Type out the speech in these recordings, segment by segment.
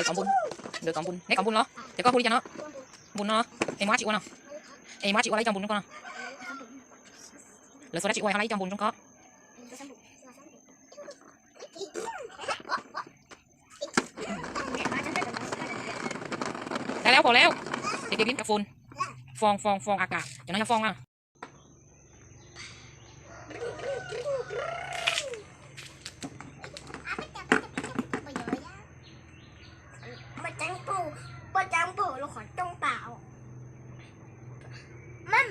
Nkawd kov npun, nkawd kov npun, neb kov npun los ces koj hu li cas no. Npun no, es muab dab tsi ua no? Es muab dab tsi ua lawv ib co npun zoo koj no? Lawv xuas dab tsi ua ho lawv ib co npun zoo koj? Tag lawm, pom lawm. Ces tia pib cov foos, foos foos foos a kas, cov no yog foos na. Poj Tsaab pum, Poj Tsaab pum lug qhov rooj pam os. Mam,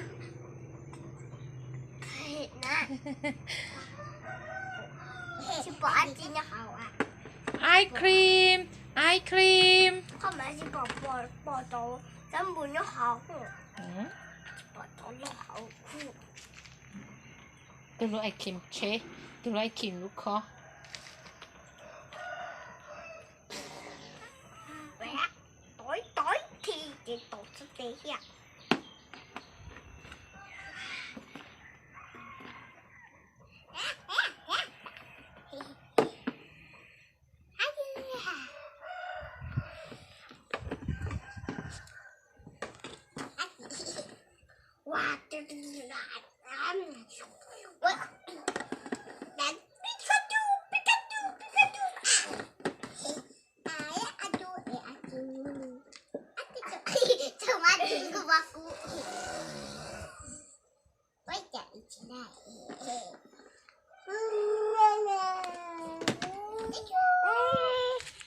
na, tsis pom dab tsi nyob hauv. Ice cream, ice cream. Qhov mas tsis pom, pom, pom tau txab npum nyob hauv. Tsis pom tau nyob hauv. Tus lub ice cream tsheb, tus lub ice cream lub khob. Tov, tov ib thi ces tau txhub tes thiab.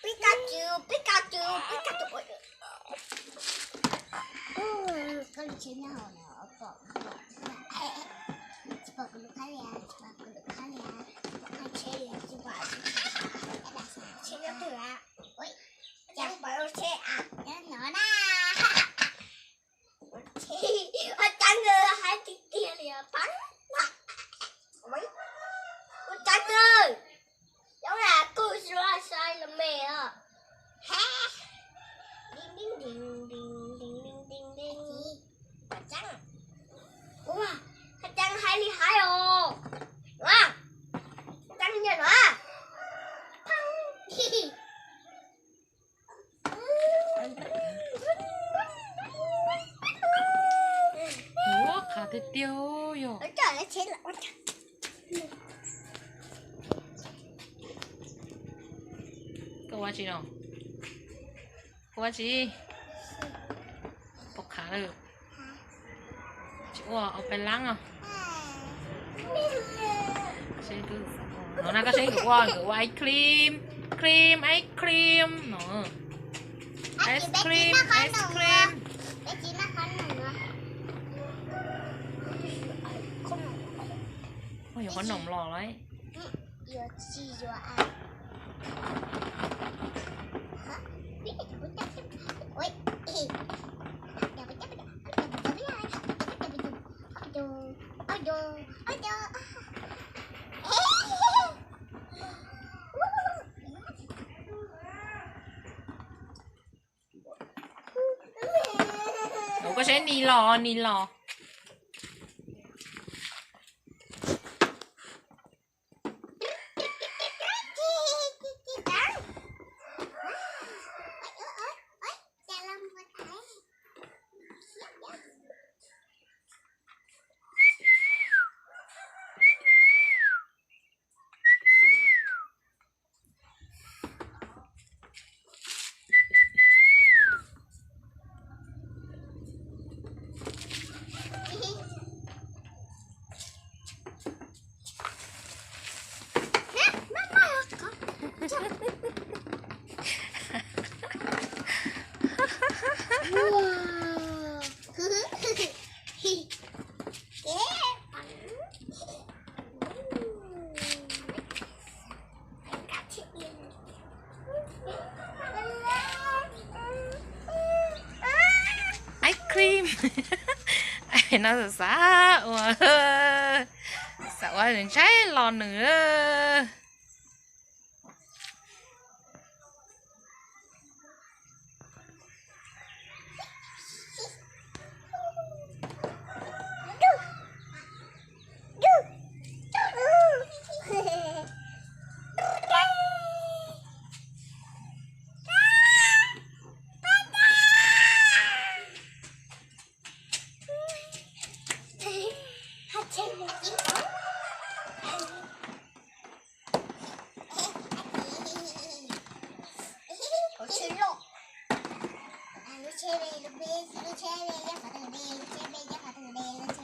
Pikachu, Pikachu, Pikachu. Koj lub tsheb nyob hauv no pom, tsis pom kuv lub qab li, tsis pom kuv lub qab li, tsis pom qab tsheb li, tsis pom tsheb nyob twg a. Ua cas pom lub tsheb a, nyob no na. Ua cas nkawd hais tiag tiag li pab. Ua cas nkawd, zoo li kuj sai los me os. Ua cas hais li hais os. Ua cas nyob no. Ua qhav tiag tiag yog. Koj ua tsi no? Ua tsi? Pom qhav lawm. Tsis ua, ua peb lab os. No na, koj saib nkawd ua, nkawd ua ice cream, cream, ice cream no. Ice cream, ice cream. Ua yuav qhov noom los lawm. Ua koj saib, nis los, nis los. Ice cream. No xav ua, xav ua ntshai los nws. Tsheb peb, lub tsheb peb nyob qhov twg ne, lub tsheb peb nyob qhov twg ne, lub